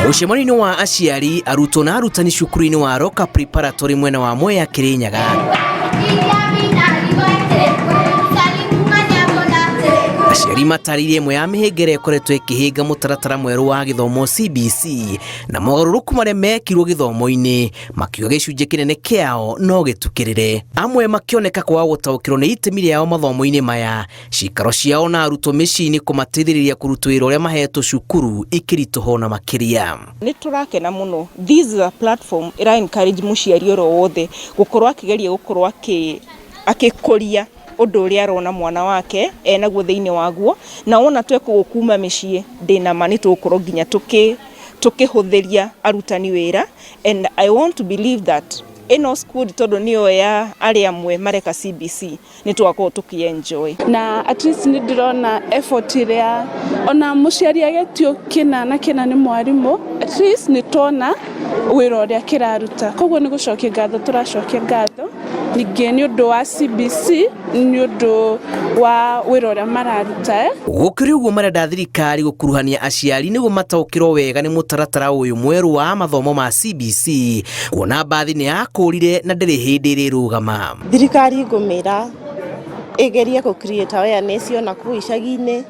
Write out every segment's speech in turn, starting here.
Mũcemanio-inĩ wa aciari, arutwo na arutani cukuru-inĩ wa Roka Preparatory mwena wa Mwea Kirinyaga. Aciari matarĩirie ĩmwe ya mĩhĩnga ĩrĩa ĩkoretwo ĩkĩhĩnga mũtaratara mwerũ wa gĩthomo CBC na mogarũrũku marĩa mekirwo gĩthomo-inĩ, makiuga gĩcunjĩ kĩnene kĩao no gĩtukĩrĩre. Amwe makĩoneka kwaga gũtaũkĩrwo nĩ itemi rĩao mathomo-inĩ maya, Ciikaro ciao na arutwo mĩciĩ-inĩ kũmateithĩrĩria kũrutwo wĩra ũrĩa mahetwo cukuru ikĩritũha ona makĩria. Nĩ tũrakena mũno, this is a platform ĩra encourage mũciari oro wothe gũkorwo akĩgeria gũkorwo agĩkũria ũndũ ũrĩa arona mwana wake enaguo thĩinĩ waguo, na wona tweka ũguo kuma mĩciĩ ndĩna ma nĩ tũgũkorwo nginya tũkĩhũthĩria arutani wĩra and I want to believe that ĩno school tondũ nĩyo ya arĩa amwe mareka CBC nĩ tũgakorwo tũkĩ enjoy. Na at least nĩ ndĩrona effort ĩrĩa ona mũciari agetio kĩna na kĩna nĩ mwarimũ, at least nĩ tuona wĩra ũrĩa kĩraruta. Koguo nĩ gũcokia ngatho tũracokia ngatho ningĩ nĩ ũndũ wa CBC nĩ ũndũ wa wĩra ũrĩa mararuta. Gũkĩrĩ ũguo, marenda thirikari gũkuruhania aciari nĩguo mataũkĩrwo wega nĩ mũtaratara ũyũ mwerũ wa mathomo ma CBC, kuona mbathi nĩ yakũrire na ndĩrĩ hĩndĩ ĩrĩrũgama. Thirikari ngũmĩra ĩgerie kũ create awareness ona kũu icagi-inĩ,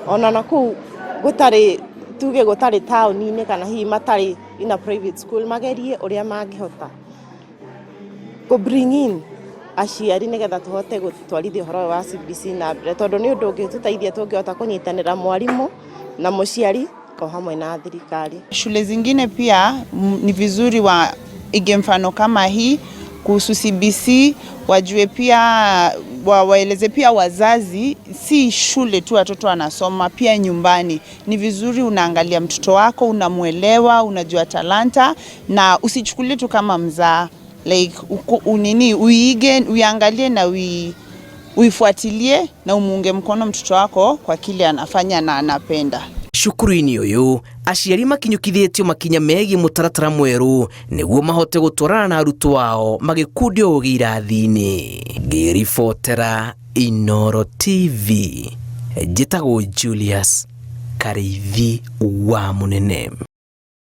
ona nakũu gũtarĩ, tuge gũtarĩ taũni-inĩ, kana hihi matarĩ in a private school, magerie ũrĩa mangĩhota kũ bring in aciari nĩgetha tũhote gũtwarithia ũhoro ũyũ wa CBC na mbere, tondũ nĩ ũndũ ũngĩtũteithia tũngĩhota kũnyitanĩra mwarimũ na mũciari o hamwe na thirikari. Shule zingine pia ni vizuri waige mfano kama hii kuhusu CBC, wajue pia waeleze pia wazazi, si shule tu watoto wanasoma, pia nyumbani. Ni vizuri unaangalia mtoto wako, unamwelewa, unajua talanta na usichukulie tu kama mzaa, like unini uiige, uiangalie na uifuatilie na umuunge mkono mtoto wako kwa kile anafanya na anapenda. Cukuru-inĩ ũyũ aciari makinyũkithĩtio makinya megiĩ mũtaratara mwerũ nĩguo mahote gũtwarana na arutwo ao magĩkundio ũgĩ irathi-inĩ. Ngĩribotera Inooro TV, njĩtagwo Julius Karĩithi wa Mũnene.